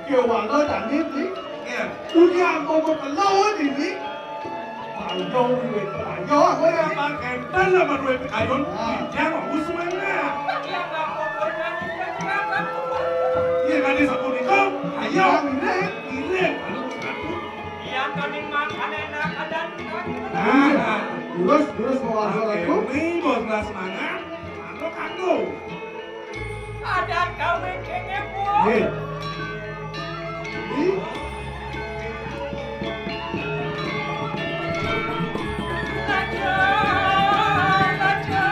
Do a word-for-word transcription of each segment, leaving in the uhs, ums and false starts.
Kiwala jani ni. Iya. Ujian mau berkelau ni ni. Ayo, duit ayo aku ya. Pakai dalam duit ayun. Ah. Jangan usung mana. Iya, tadi sapu ni kau. Ayo. Ini. Ini. Iya, kami makan enak ada. Ah, terus, terus mau asal aku. Ini bos semangat. Anu kanggo. Adat kawin kene, Bu. Nggih. Ih. Lajeng, lajeng.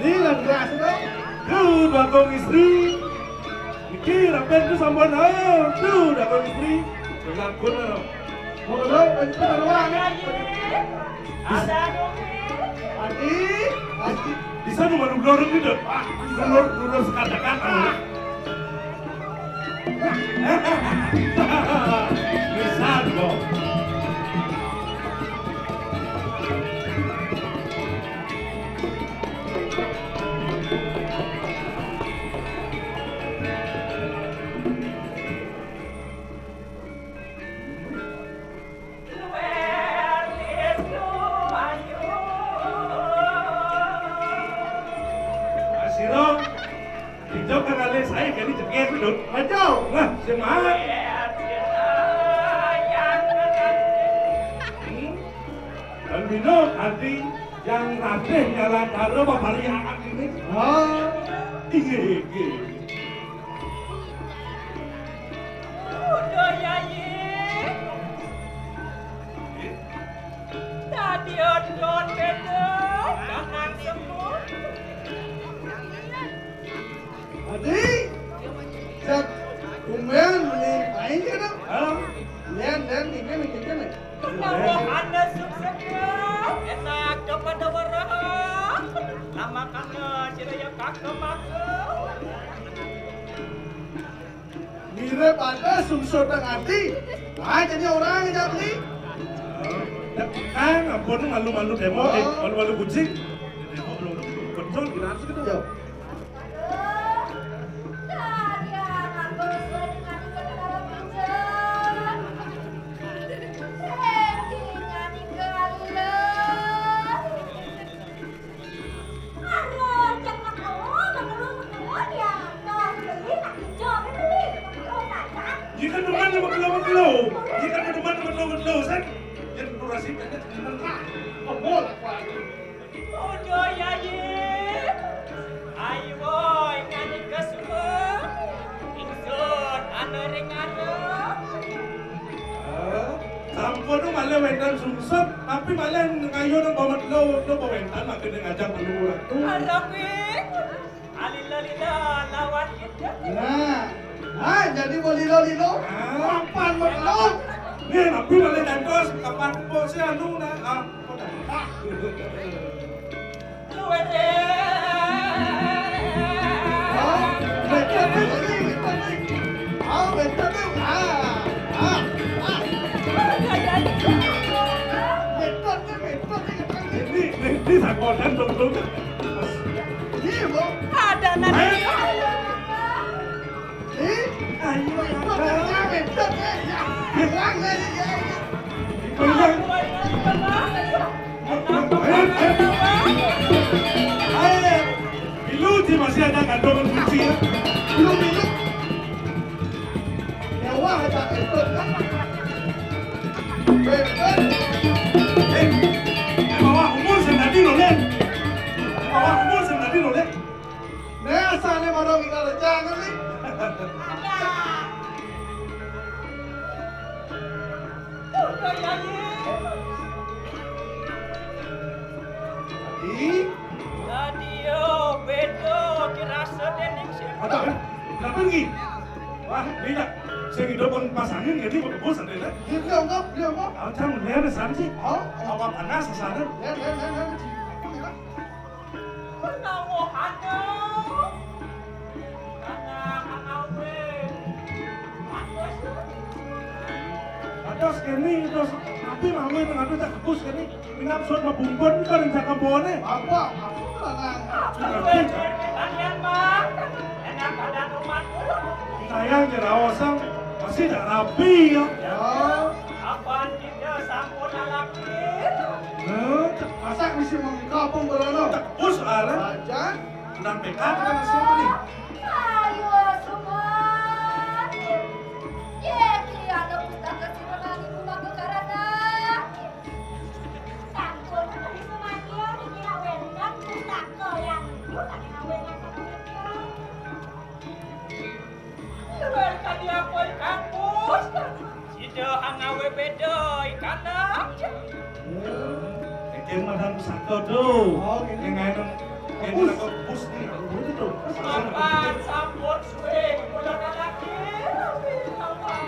Ini lah keras itu. Duh, bakong istri. Niki rapen tu sampun, oh, duh, bakong istri. Berlaku, oh. Mau dulu, pencetan doang. Ada dong. Adi, Adi. Bisa nu manu gloreng gitu. Ah, glor, glor sekatakan. Ah. Bisa, kok. Sira, dijok kang alih sae kene jekir, Dut. Aja. Nah, sing mahal. Hmm? Dan bino ati yang ratih nyala karo pepariakan ini. Oh. Inggih, inggih. Udah, Yayi. Tadi odon beda, jangan semut. Adi, jak kumen ni pain ke dong? Hah? Lian, lian, ni kan, ni kan. Menawa anda sukses, enak kepada waraha. Lama kana sira ya kakemaka. Mirip ada sungsut nang ati. Nah, jadi orang aja beli. Kan, ampun, malu-malu demo, eh, malu-malu kucing. Demo belum betul, gimana sih gitu? Yo. Jika demen sama kelo-kelo, jika demen sama kelo-kelo, saya jadi durasi pendek, demen lah. Kebol aku. Udah, Yayi. Ayo, boy, nyanyi ke semua. Ingsun anu ring anu. Eh, sampun malih wénten sungsut, tapi malih ngayu nang pamet lo, lo pawéntan makin ngajak anu ratu. Arep, Wik. Alila-lila lawan kita. Nah, ah, jadi mau lilo-lilo? Ah. Papan mau lo? Nih, nabi malih ngantos, kapan po si anu, nah, ah, kok dah. Ah. Luwih. Ah, betul, betul, betul. Ah, betul, betul. Ah, ah, ah. Betul, betul, betul. Ini, ini, ini sakonan, betul, betul. Iya, Bu. Ada nanti. Eh? Eh? Ayo, ayo. Hilang, ya, ya, ya. Hilang. Eh, eh. Ayo. Milu, di masih ada kandungan kunci, ya. Milu, milu. Nyawa aja itu. Eh, eh. Eh, di bawah umur sing tadi lho, Len. Di bawah umur sing tadi lho, Len. Nek asane marang ing kalejang iki. Ih. Dadi yo beda dirasa Kenapa lagi? Wah, beda. Saya hidup pun pasangin, jadi mau kebus ada lah. Dia beli ongkap, beli ongkap. Apa panas sana? Lihat, lihat, lihat, lihat. Menawa ada. Anak, anak, weh. Ados kene, terus tapi mawon tengah tak kebus kene. Minap sut mabungkun karo cakep bone. Apa? Aku melarang. Aku wis kalian, Bang. Enak badan umat dulu. Saya kira oseng masih tak rapi ya. Ya. Apa kita sampun lagi? Heh, masa mesti mengkapung berono? Kebus are. Ajan. Nang P K kan siapa nih? Ayo, Suman. Ye, ki ada pustaka sira lali guna kekarana. Sampun, Suman, yo, niki rak wénten pustaka yang niku saking awéngan sapunika. Luwih kadi apa, Kang Gus? Sida angawe beda ikan aja. Enten madang pusaka to. Oh, ngene. Yang ngene, ngene Gus. Kok Gus nih, gitu tuh. Ampun, sampun suwe kula ngalaki. Ampun.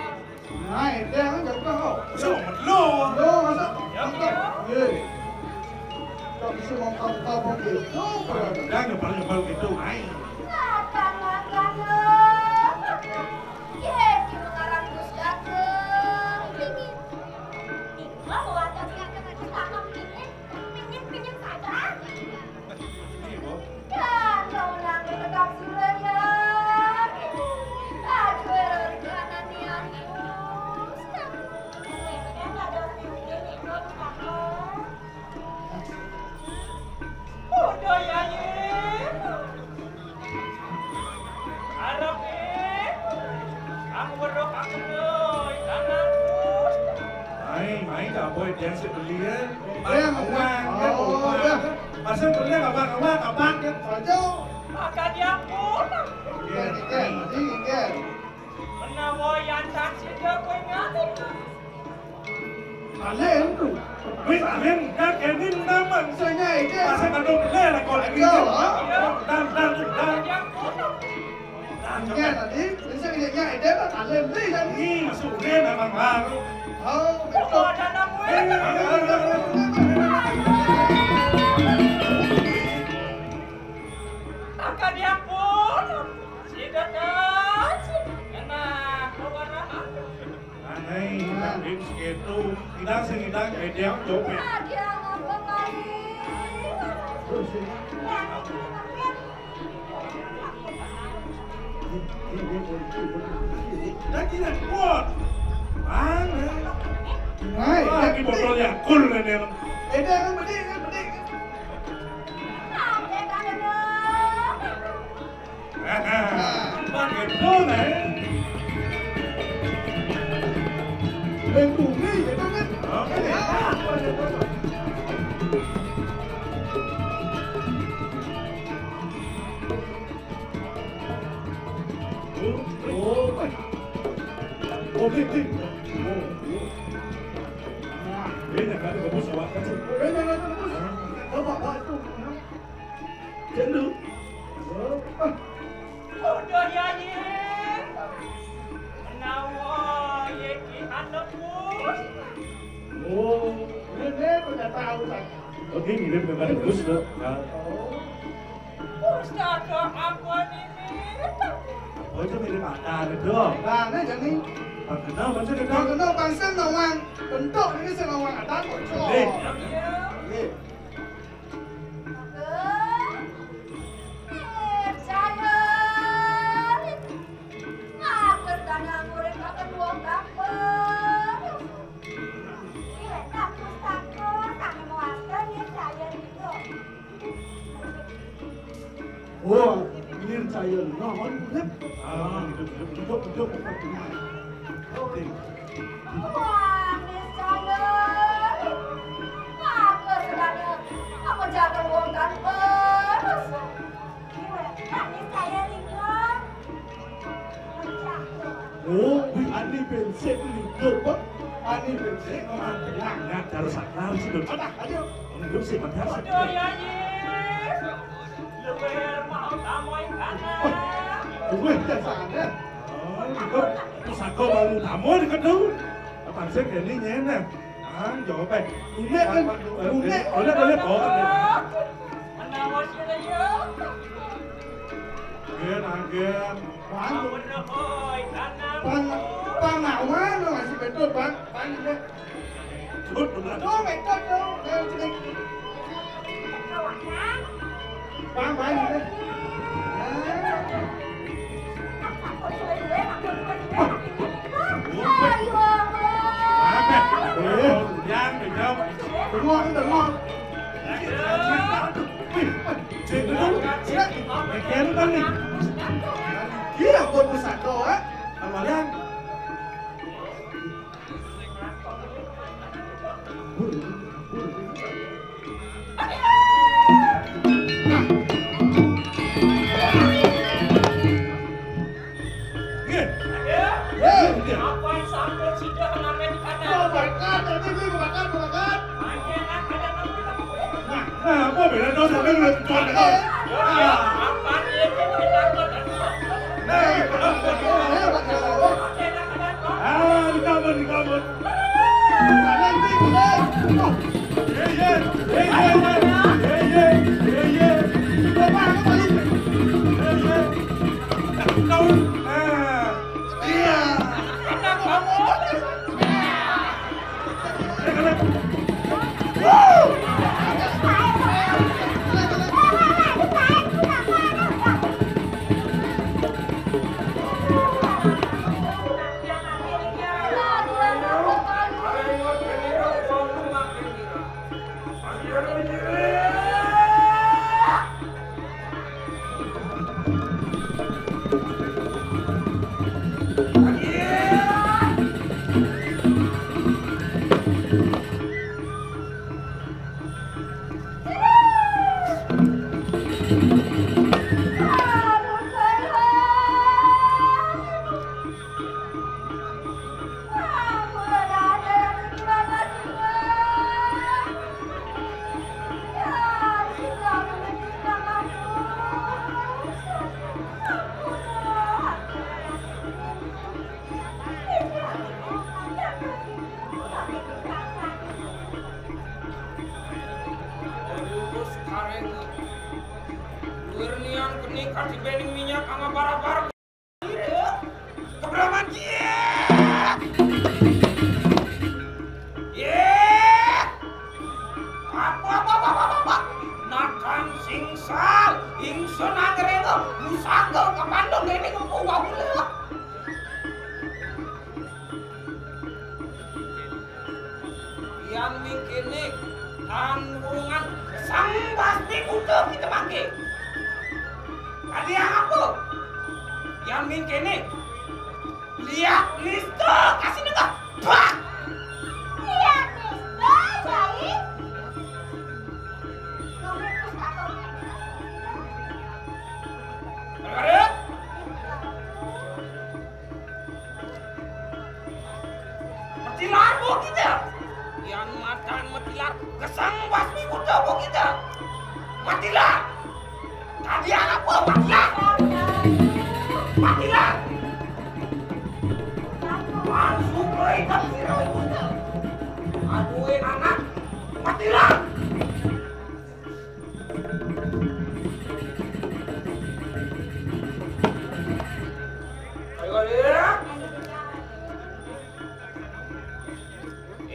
Nah, enten kan jatuh kok. Masa mau melu? Lo masa? Ya, masa? Ya. Iya. Kok bisa mau kamu-kamu gitu? Jangan nyebal-nyebal gitu, ai. Makan, makan, lo. Ye, ki mengarang Gus Gagé. Ini. Ini, lo mau ada siapa lagi sama ini? Pinjam-pinjam saja. Iya, Bu. Ya, kau nang tetap sira ya. Aduh, error kanan ya. Kan ada orang yang begini, kau tak mau. Udah ya, Ye. Arep, eh. Aku weruh aku, eh, kanan, terus. Mai, mai, gak boleh dia sih beli, ya. Iya, uang, kan, oh, uang. Iya. Masa beli apa, apa, apa, kan? Aja. Makan yang pun. Iya, iya, iya, iya. Menawa yang tak sida kowe ngati. Alim tu. Wis alim, dak enin taman. Saya itu. Masa kandung bener kok ini. Iya, ha? Dan, dan, dan. Iya, tadi, bisa dia nya ide kan alim ni tadi. Ni masuk dia memang baru. Oh, betul. Akan dia pun. Sida kan. Kena keluar. Aneh, tapi segitu. Tidak sih, tidak, eh, dia jawab ya. Dah gila, kuat. Aneh. Hai, wah, ini botol Yakult ini. Ini yang bedik, yang bedik. Pakai pun, eh. Lindungi, ya kan? Oke. Oh, oh. Oh, big, big. Oh, oh. Nah, ini kan bagus, Pak. Ini kan bagus. Bapak, Pak, itu. Jendu. Udah ya, Ye. Menawa ye ki anak Gus. Oh, ini punya tahu tak? Oke, mirip dengan Gus, Dok. Nah. Oh. Pustaka apa ini? Oh, itu mirip ada, Dok. Nah, ini jadi. Bang kenal, Bang kenal. Bang kenal, Bang Sen nawang. Bentuk ini sing nawang ada kok, Cok. Eh. Iya. Iya. Oh, ini saya. Nah, urip. Ah, hidup, hidup, hidup, hidup. Oke. Wah, niscaya. Aku sedang apa jaga wong kan terus. Ini weh, niscaya lingkar. Oh, wih, ani prinsip lingkar, Pak. Ani prinsip memang tenang, nggak harus sakral sih, Dok. Ada, ada. Hidup sih, Pak. Aduh, ya, Yis. Luwih mau tamu ing kana. Wih, biasane. Oh, iku pusaka wong utama iki, Dong. Pancen kene nyene. Ah, yo, Pak. Unek kan, unek, unek, unek kok. Menawa sira ya. Nggih, nah, nggih. Bang, bang, bang, awan lo masih betul, Bang. Bang, ini. Tuh, betul. Tuh, betul, tuh. Ayo, sini. Bang, bang, ini. Nah. Ayo, Bang. Yang, yang. Tengok, tengok. Cek dulu, cek. Mikir kan nih. Iya, buat pusaka, eh. Kalian. Nggih. Nggih, nggih. Apa yang sampai sida kena main di sana? Mau makan, tapi beli mau makan, mau makan. Hanya nak ada nama. Nah, nah, apa beda dong sampai udah tuan kan? Apa ini kita takut? Nah, apa? Ah, di kamar, di kamar. Kalian beli, beli. Terus kareng. Wirnian keni kati bening minyak ama para-para. Kebraman cie. Ye. Apa, apa, apa, apa, apa? Nakan singsal, ingsun anggerengo, musangga kepandung dening empu wahula. Yan mingkene tan urungan sang basmi buta kita mangke. Kadi apa? Yan mingkene liak nista kasih nengah. Bah! Liak nista, Jai. Ada? Matilar, Bu, kita. Yan matan matilar, gesang basmi buta, Bu, kita. Matilar. Tadi apa? Matilar. Matilar. Langsung ke ikan sirah, Bu, kita. Aduh, anak. Matilar. Ayo, ayo.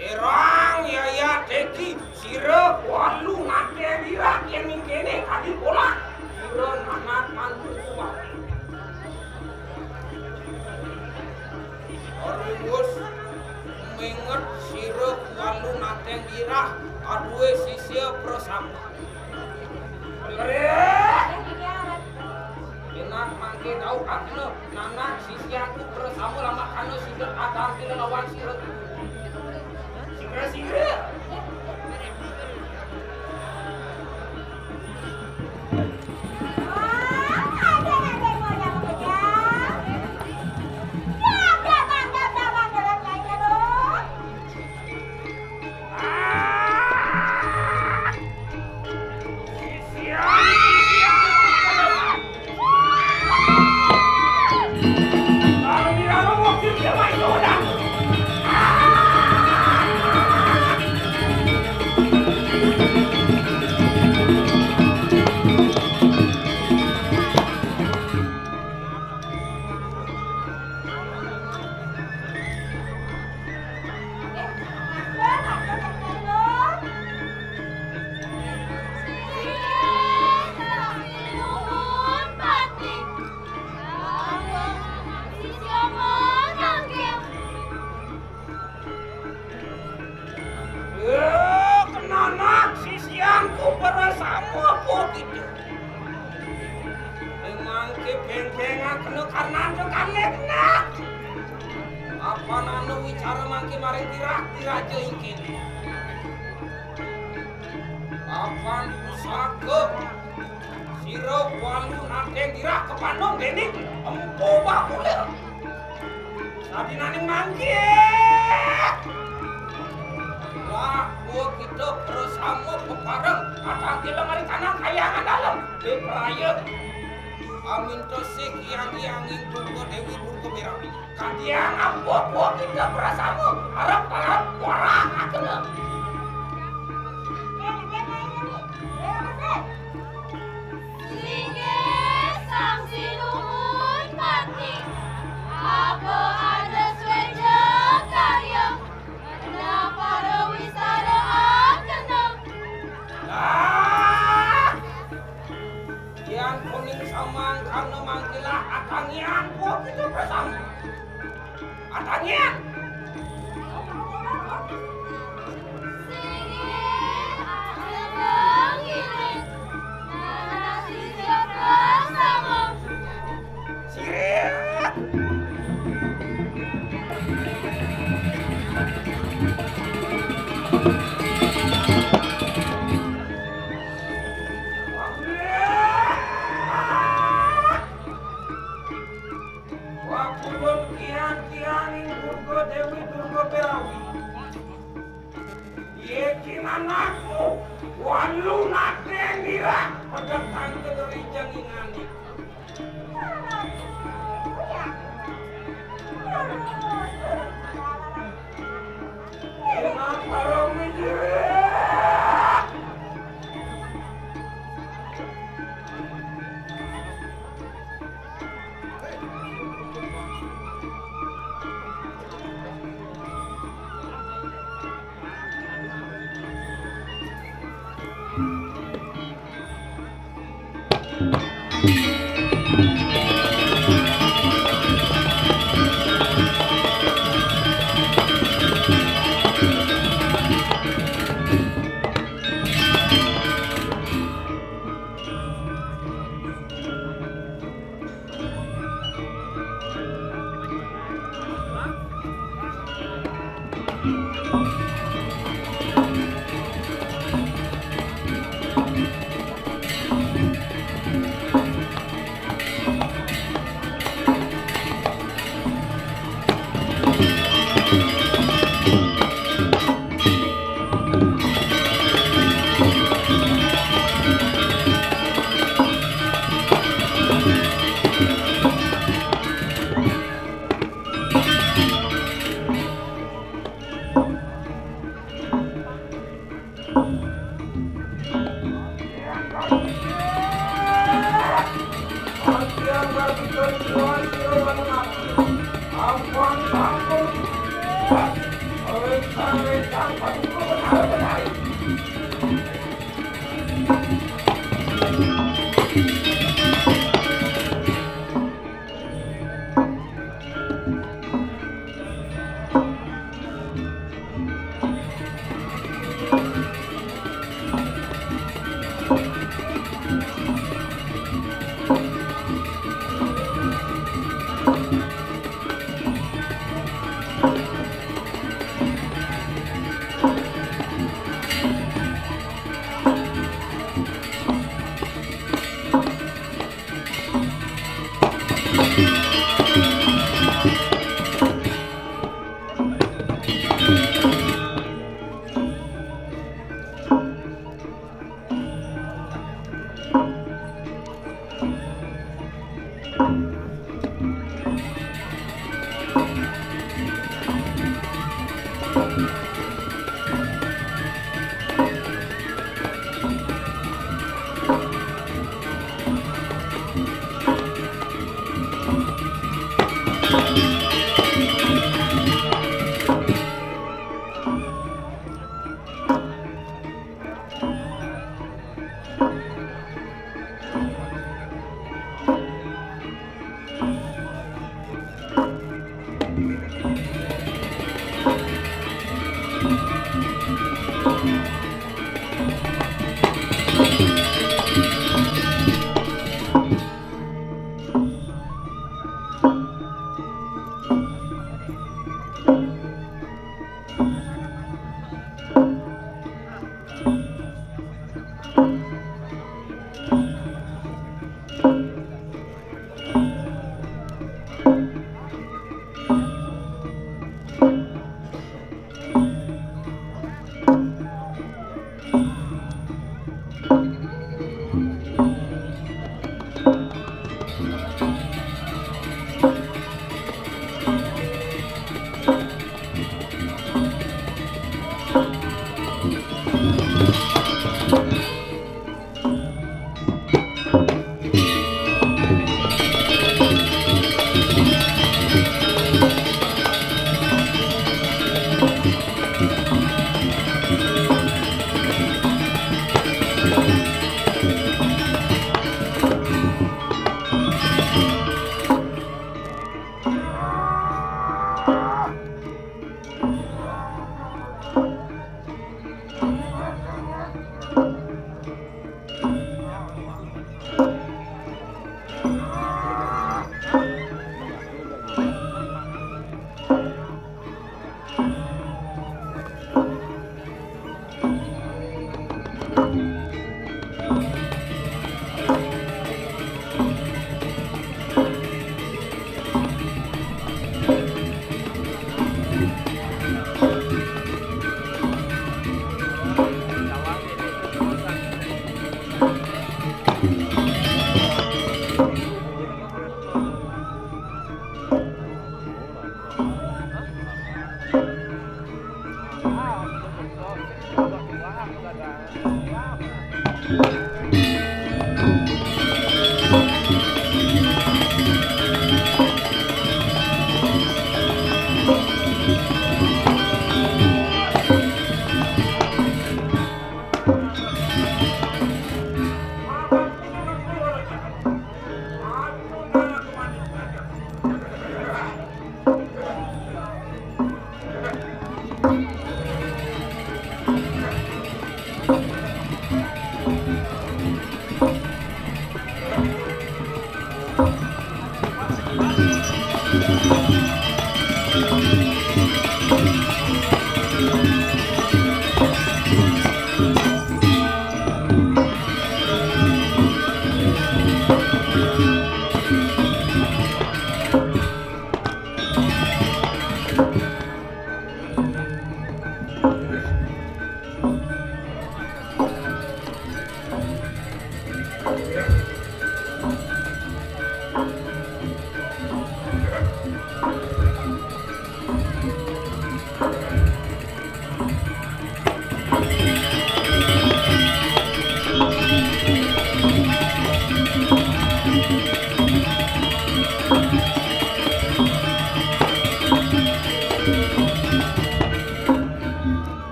Erang yaya teki sira walu ngate birak yen mingkene kadi pola. Sira anak mantu kuwat. Arus menget sira walu nateng irah aduwe sisya prasama. Enak mangke tau akna nanak sisyanku prasama lamak kana sida adang sira lawan sira. Sira-sira. Mangke beng-bengan kena karnanda kane kena. Apan anu wicara mangke maring dirah diraja ing kene. Apan pusaka sira walu nadeng dirah kapandung dening Empu Bakula. Sadinaning mangke. Lah, gua kita bersama bebareng. Kadang kita mari tanah kayangan dalam. Bepraya. Amin tosik yang yang ing Durga Dewi Durga Mirawi. Kadiang ampuh gua kita bersama. Harap-harap warah akena. Singgih Sang Sinuhun Pati, apa ada sweja karya, kenapa ada wisara akena? Ah! Yan kuning samang kana mangkilah atangian kok itu bersama. Atangian. Sirit. Wakulun tiang-tiang ing Durga Dewi Durga Perawi. Yekin anakmu, walu nadeng nira, pedang tangke dari jangingane. Enak para wijirik.